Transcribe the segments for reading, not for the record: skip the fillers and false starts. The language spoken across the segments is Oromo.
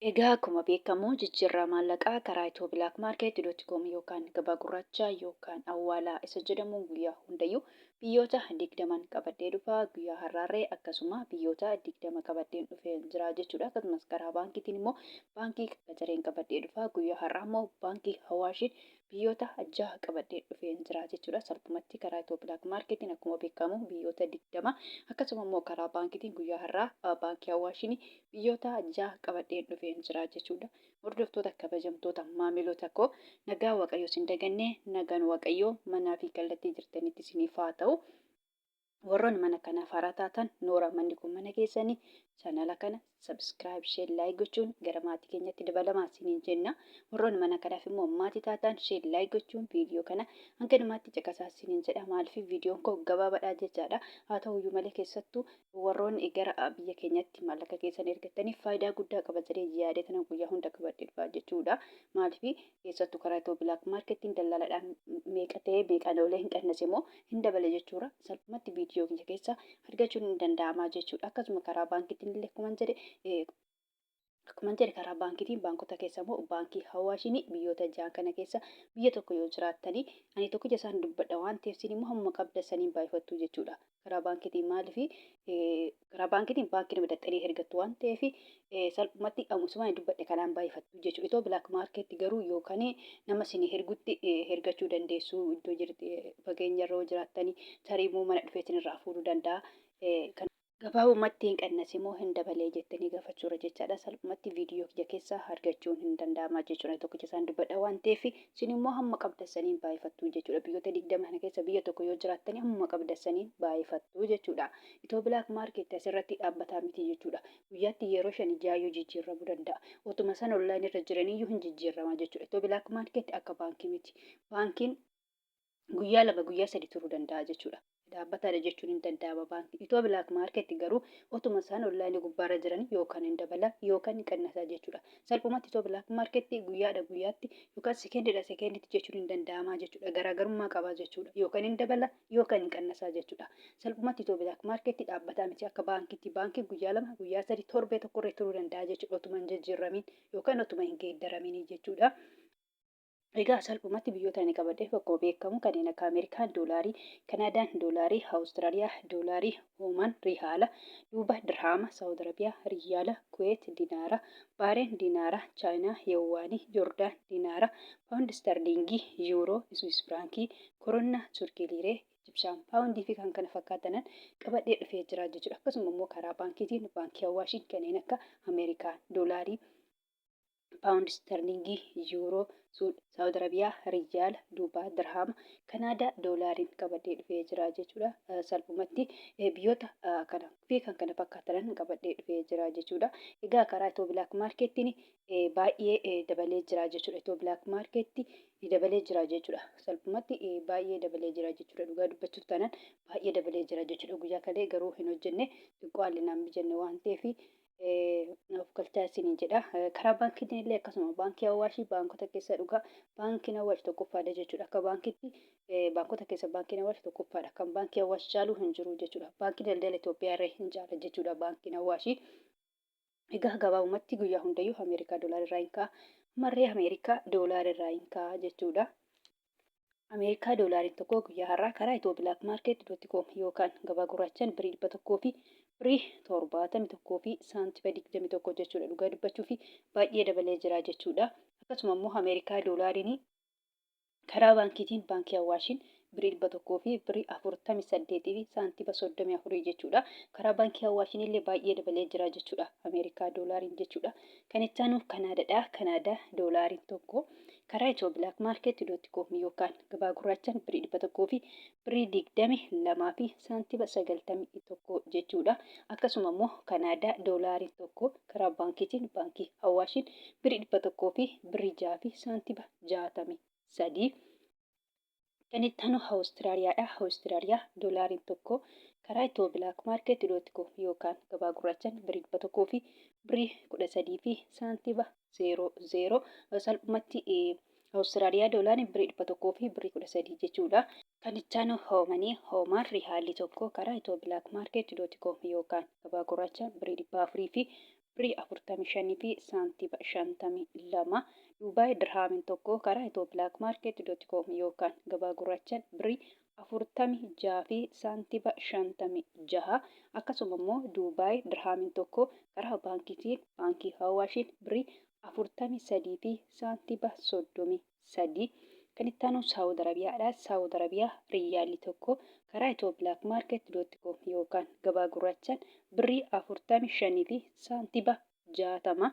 Egaa akkuma beekamu jijjiirraa maallaqaa karaa ethioblakmarket.com yookaan gabaa gurraacha yookaan awwaalaa isa jedhamu guyyaa hundayyuu biyyoota 20n qabadhee dhufa. Guyyaa har'aarree akkasuma biyyoota 20 qabadheen dhufee jira jechuudha. Akkasumas karaa baankiitiin immoo baankii qacareen qabadhee dhufa. Guyyaa har'aa immoo baankii Hawaashiin biyyoota 6 qabadhee dhufeen jira jechuudha. Salphumatti karaa Itiyoo Bilaak Maarkeetiin akkuma beekamu biyyoota 20, akkasuma immoo karaa baankiitiin guyyaa har'aa baankii Awaashiin biyyoota 6 qabadheen dhufeen jira jechuudha. Hordoftoota, kabajamtoota maamiloota koo, nagaa Waaqayyoo isin daganne, nagaan Waaqayyoo manaa fi kallattii jirtanitti isiniif haa ta'u. Warroonni mana kanaaf haaraa taatan, noora, manni kun mana keessanii, chaanala kana subscribe, share, like gochuun gara maatii keenyatti dabalamaa isiniin jenna. Warroonni mana kanaaf immoo maatii taatan, share, like gochuun viidiyoo kana hanga dhumaatti caqasaa isiniin jedha. Maaliif viidiyoon koo gabaabaadha jechaadha. Haa ta'uyyuu malee keessattuu warroonni gara biyya keenyatti maallaqa keessan ergattaniif faayidaa guddaa qaba jedhee yaadee tana guyyaa hunda qabadhee dhufaa jechuudha. Maaliif keessattuu karaa Itiyoo Bilaak Maarkeettiin dallaaladhaan meeqa ta'ee meeqaan oolee hin qannase moo hin dabale jechuudha. Salphumatti viidiyoo kiyya keessa argachuun hin danda'ama jechuudha. Akkasuma karaa baankiitiin illee akkuma jedhe karaa baankiitiin baankota keessa immoo baankii Hawaashiin biyyoota ja'an kana keessa biyya tokko yoo jiraattanii, ani tokkicha isaan dubbadha waan ta'eef, isin immoo hamma qabda saniin baay'ifattu jechuudha. Karaa baankiitiin, maaliif karaa baankiitiin baankii nama daxxanii ergattu waan ta'eef, salphumatti ammusuma dubbadhe kanaan baay'ifattu jechuudha. Itoo Black Market garuu yookaan nama isin ergutti ergachuu dandeessu, iddoo jirti fageenya irra yoo jiraattanii, tarii immoo mana dhufee isin irraa fuudhuu danda'a. Gabaabumatti hin qannase moo hin dabalee jettanii gaafachuurra jechaadha. Salphumatti viidiyoo kiyya keessaa argachuun hin danda'ama jechuudha. Tokkicha isaan dubbadha waan ta'eef, isin immoo hamma qabdan saniin baay'ifattu jechuudha. Biyyoota 20 kana keessa biyya tokko yoo jiraattanii, hamma qabdan saniin baay'ifattu jechuudha. Itoo Black Market asirratti dhaabbataa miti jechuudha. Guyyaatti yeroo shan jaayyuu jijjiirramuu danda'a. Otuma san online irra jiraniyyuu hin jijjiirrama jechuudha. Itoo Black Market akka baankii miti. Baankiin guyyaa 2, guyyaa 3 turuu danda'a jechuudha. Dhaabbataadha jechuun hin danda'ama baankii. Itoo Black Market garuu otuma isaan online gubbaarra jiran yookaan hin dabala yookaan hin qannasaa jechuudha. Salphumatti Itoo Black Market guyyaadha guyyaatti yookaan sekendiidha sekendiitti jechuun hin danda'amaa jechuudha. Garaagarummaa qabaa jechuudha. Yookaan hin dabala yookaan hin qannasaa jechuudha. Salphumatti Itoo Black Market dhaabbataa miti akka baankiitti. Baankiin guyyaa 2, guyyaa 3, torbee tokkorra turuu danda'a jechuudha. Otuma hin jijjiirramiin yookaan otuma hin geeddaramiin jechuudha. Egaa salphumatti biyyoota ani qabadhe akkuma beekamu kanneen akka Ameerikaan doolaarii, Kanaadaan doolaarii, Awustiraaliyaa doolaarii, Oomaan rihaala, Duuba dirhaama, Saawud Arabiyaa riyaala, Kuweet dinaara, Baareen dinaara, Chaayinaa yawwaanii, Joordaan dinaara, Paawundi istarliingii, Yuuroo, Iswiis firaankii, Koronnaa Turkii liiree, Ijibshaan paawundii fi kan kana fakkaatanan qabadhee dhufee jira jechuudha. Akkasuma immoo karaa baankiitiin baankii Awaashiin kanneen akka Ameerikaa doolaarii, Paawundi Isterliingii, Yuuroo, Saawud Arabiyaa Riyaala, Duubaa Dirhaama, Kanaadaa doolaariin qabadhee dhufee jira jechuudha. Salphumatti biyyoota kana fi kan kana fakkaatanan qabadhee dhufee jira jechuudha. Egaa karaa Itoo Black Marketiin baay'ee dabalee jira jechuudha. Itoo Black Market dabalee jira jechuudha. Salphumatti baay'ee dabalee jira jechuudha. Dhugaa dubbachuuf taanaan baay'ee dabalee jira jechuudha. Guyyaa kalee garuu hin hojjenne, xiqqoo haalli naan mijanne waan ta'eef of galchaa isiniin jedha. Karaa baankiitiin illee akkasuma baankii Awaashii baankota keessa dhugaa baankiin Awaash tokkoffaadha jechuudha. Akka baankiitti baankota keessa baankiin Awaash tokkoffaadha. Kan baankii Awaash caalu hin jiru jechuudha. Baankii daldala Itoophiyaa irra hin caala jechuudha baankiin Awaashii. Egaa gabaabumatti guyyaa hundayyuu Ameerikaa doolaar irraa hin ka'a. Marree Ameerikaa doolaar irraa hin ka'a jechuudha. Ameerikaa doolaariin tokko guyyaa har'aa karaa Itiyoo Black Market dot com yookaan gabaa gurraachaan birrii 100 fi birrii 71 fi saantima 21 jechuudha. Dhugaa dubbachuu fi baay'ee dabalee jira jechuudha. Akkasuma immoo Ameerikaa doolaariin karaa baankiitiin baankii Awaashiin birrii 100 fi birrii 48 fi saantima 34 jechuudha. Karaa baankii Awaashiin illee baay'ee dabalee jira jechuudha. Ameerikaa doolaariin jechuudha. Kan itti aanu Kanaadaadha. Kanaadaa doolaariin tokko karaa Itiyoo Black Market dot com yookaan gabaa gurraachaan birrii 100 fi birrii 22 fi saantima 91 jechuudha. Akkasuma immoo Kanaadaa doolaariin tokko karaa baankiitiin baankii Awaashiin birrii 100 fi birrii 6 fi saantima 63. Kan itti aanu Awustiraaliyaadha. Awustiraaliyaa doolaariin tokko karaa Itiyoo Black Market dot com yookaan gabaa gurraachaan birrii 100 fi birrii 13 fi saantima 00. Salphumatti Awustiraaliyaa doolaariin birrii 100 fi birrii 13 jechuudha. Kan itti aanu Hoomanii, Hoomaan rihaalli tokko karaa Itiyoo Black Market dot com yookaan gabaa gurraachaan birrii 400 fi Birrii 45 fi saantiba 52. Duubaay Dirhaamiin tokko karaa ethioblakmarket.com yookaan gabaa gurraachaan birrii 46 fi saantiba 56. Akkasuma immoo Duubaay Dirhaamiin tokko karaa baankiitiin Baankii Hawaashiin birrii 43 fi saantiba 33. Kan itti aanu Saawud Arabiyaadha. Saawud Arabiyaa Riyyaalli tokko karaa ethioblakmarket.com yookaan gabaa gurraachaan birrii 45 fi saantiba 60.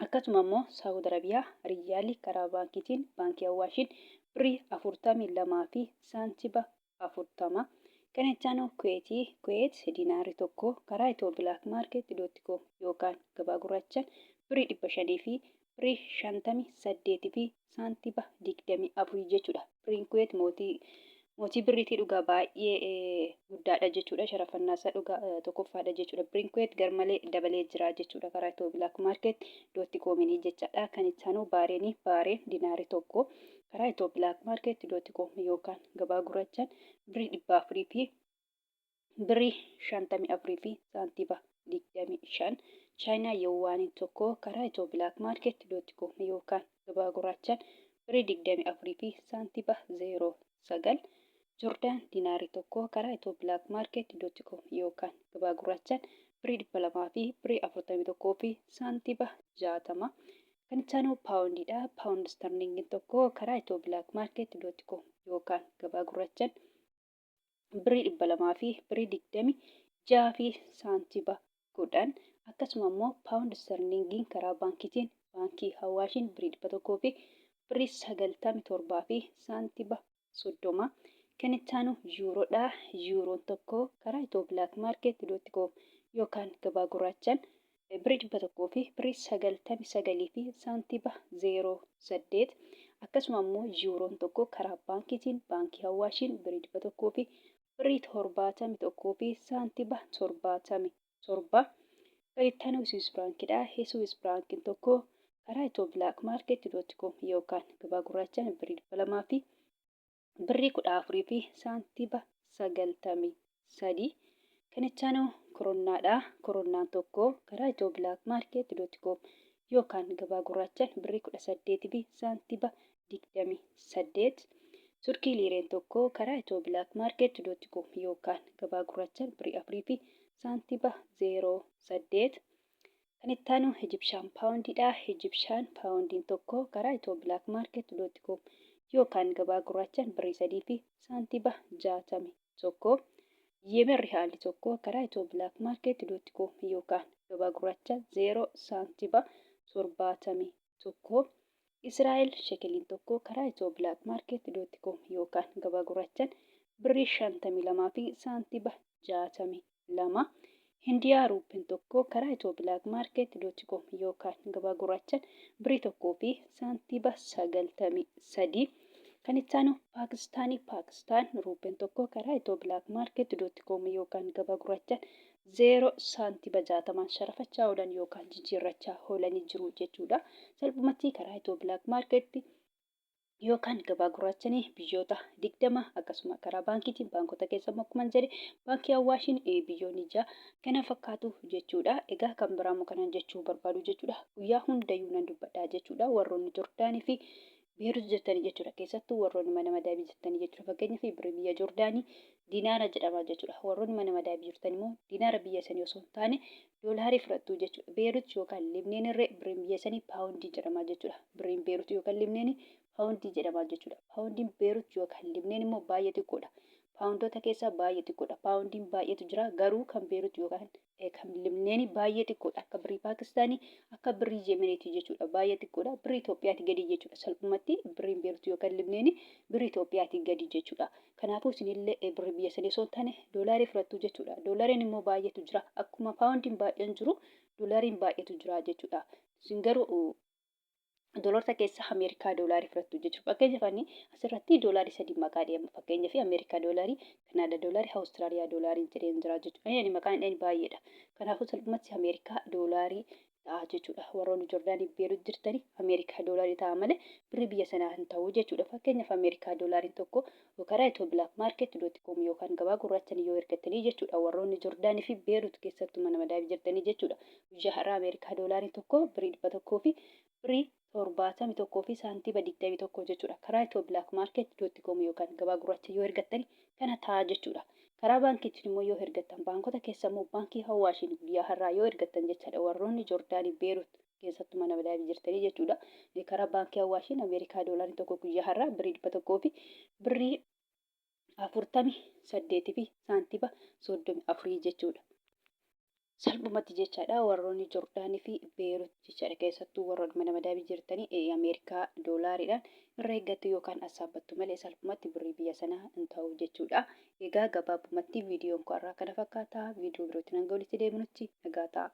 Akkasuma immoo Saawud Arabiyaa Riyyaalli karaa baankiitiin Baankii Awaashiin birrii 42 fi saantiba 40. Kan itti aanu Kuweetii. Kuweet dinaarri tokko karaa ethioblakmarket.com yookaan gabaa gurraachaan birrii 500 fi birrii 58 fi saantiba 24 jechuudha. Birriin Kuweet mootii mootii birriitii dhugaa baay'ee guddaadha jechuudha. Sharafannaa isaa dhugaa tokkoffaadha jechuudha. Birriin Kuweet garmalee dabalee jira jechuudha karaa Itiyoo Bilaak Maarkeet dootti koominii jechaadha. Kan itti aanu Baareenii. Baareen dinaarri tokko karaa Itiyoo Bilaak Maarkeet dootti koom yookaan gabaa gurraachaan birrii 400 fi birrii 54 fi saantiba 25. Chaayinaa Yowwaaniin tokko karaa Itiyoo Bilaak Maarkeet dootti koom yookaan gabaa gurraachaan birrii 24 fi saantiba 09. Jordaan dinaarri tokko karaa Itiyoo Bilaak Maarkeet dootti koom yookaan gabaa gurraachaan birrii 200 fi birrii 41 fi saantiba 60. Kan itti aanu paawundiidha. Paawundi istarliingiin tokko karaa Itiyoo Bilaak Maarkeet dootti koom yookaan gabaa gurraachaan birrii 200 fi birrii 26 fi saantiba 10. Akkasuma immoo paawundi istarliingiin karaa baankiitiin Baankii Hawaashiin birrii 100 fi birrii 97 fi saantiba 30. Kan itti aanu yuuroodha. Yuuroon tokko karaa Itiyoo Bilaak Maarkeet dootti koom yookaan gabaa gurraachaan birrii 100 fi birrii 99 fi saantiba 08. Akkasuma immoo yuuroon tokko karaa baankiitiin Baankii Hawaashiin birrii 100 fi birrii 71 fi saantiba 77. Kan itti aanu Swiss Firaankidha. Swiss Firaankiin tokko karaa Itiyoo Bilaak Maarkeet dootti koom yookaan gabaa gurraachaan birrii 200 fi birrii 14 fi saantiba 93. Kan itti aanu koronnaadha. Koronnaan tokko karaa Itiyoo Bilaak Maarkeet dootti koom yookaan gabaa gurraachaan birrii 18 fi saantiba 28. Turkii liireen tokko karaa Itiyoo Bilaak Maarkeet dootti koom yookaan gabaa gurraachaan birrii 4 fi saantiba 08. Kan itti aanu Ijibshaan paawundiidha. Ijibshaan paawundiin tokko karaa Itiyoo Bilaak Maarkeet dootti koom yookaan gabaa gurraachaan birrii 3 fi saantiba 61. Yemen rihaalli tokko karaa Itiyoo Bilaak Maarkeet dootti koom yookaan gabaa gurraachaan 0 saantiba 71. Israa'el shekeliin tokko karaa Itiyoo Bilaak Maarkeet dootti koom yookaan gabaa gurraachaan birrii 52 fi saantiba 62. Hindiyaa ruuppiin tokko karaa Itiyoo Bilaak Maarkeet dootti koom yookaan gabaa gurraachaan birrii 1 fi saantiba 93. Kan itti aanu Paakistaanii. Paakistaan ruuppiin tokko karaa Itiyoo Bilaak Maarkeet dootti koom yookaan gabaa gurraachaan 0 saantiba 60n sharafachaa oolan yookaan jijjiirrachaa oolanii jiru jechuudha. Salphumatti karaa Itiyoo Bilaak Maarkeetti yookaan gabaa gurraachanii biyyoota 20, akkasuma karaa baankiitiin baankota keessa immoo akkuma jedhe Baankii Awwaashiin biyyoonni 6 kana fakkaatu jechuudha. Egaa kan biraa immoo kanan jechuu barbaadu jechuudha. Guyyaa hundayyuu nan dubbadha jechuudha. Warroonni Jordaanii fi Beerut jirtanii jechuudha. Keessattuu warroonni mana madaabii jirtanii jechuudha. Fakkeenyaaf birrii biyya Jordaanii dinaara jedhama jechuudha. Warroonni mana madaabii jirtan immoo dinaara biyya sanii osoo hin taane doolaarii fudhattu jechuudha. Beerut yookaan Libneen irree birriin biyya sanii paawundii jedhama jechuudha. Birriin Beerut yookaan Libneen paawundii jedhama jechuudha. Paawundiin Beerut yookaan Libneen immoo baay'ee xiqqoodha. Paawundoota keessaa baay'ee xiqqoodha. Paawundiin baay'eetu jira, garuu kan Beerut yookaan kan Libneen baay'ee xiqqoodha. Akka birrii Paakistaanii, akka birrii Yemeniiti jechuudha. Baay'ee xiqqoodha. Birrii Itoophiyaati gadi jechuudha. Salphumatti birriin Beerut yookaan Libneen birrii Itoophiyaati gadi jechuudha. Kanaafuu isinillee birrii biyya sanii osoo hin taane doolaarii fudhattu jechuudha. Doolaariin immoo baay'eetu jira. Akkuma paawundiin baay'een jiru doolaariin baay'eetu jira jechuudha. Isin garuu doolaarota keessa Ameerikaa doolaarii fudhattu jechuudha. Fakkeenyaaf ani asirratti doolaarii sadii maqaa dhiyama. Fakkeenyaaf Ameerikaa doolaarii, Kanaadaa doolaarii, Awustiraaliyaa doolaarii jedheen jira jechuudha. Ani maqaan dhiyaan baay'eedha. Kanaafuu salphumatti Ameerikaa doolaarii ta'a jechuudha. Warroonni Jordaanii Beerut jirtanii Ameerikaa doolaarii ta'a malee birrii biyya sanaa hin ta'u jechuudha. Fakkeenyaaf Ameerikaa doolaariin tokko karaa Itiyoo Black Market dot com yookaan gabaa gurraachaan yoo ergattanii jechuudha. Warroonni Jordaanii fi Beerut keessattuu mana madaamii jirtanii jechuudha. Guyyaa har'aa Ameerikaa doolaariin tokko birrii 100 fi birrii 71 fi saantiiba 21 jechuudha. Karaa Itiyoo Black Market dot com yookaan gabaa gurraacha yoo ergattani kana ta'a jechuudha. Karaa baankiitiin immoo yoo ergattan baankota keessa immoo baankii Hawaashiin guyyaa har'aa yoo ergattan jechaadha. Warroonni Jordaanii Beerut keessattuu mana madaamii jirtanii jechuudha. Karaa baankii Hawaashiin Ameerikaa doolaariin tokko guyyaa har'aa birrii 100 fi birrii 48 fi saantiiba 34 jechuudha. Salphumatti jechaadha warroonni Jordaanii fi Beerut jechaadha keessattuu warroonni mana madaamii jirtanii Ameerikaa doolaariidhaan irra eeggattu yookaan assaabbattu malee salphumatti birrii biyya sanaa hin ta'u jechuudha. Egaa gabaabumatti viidiyoon koo har'aa kana fakkaata. Viidiyoo birootiin hanga walitti deebinutti nagaa ta'a.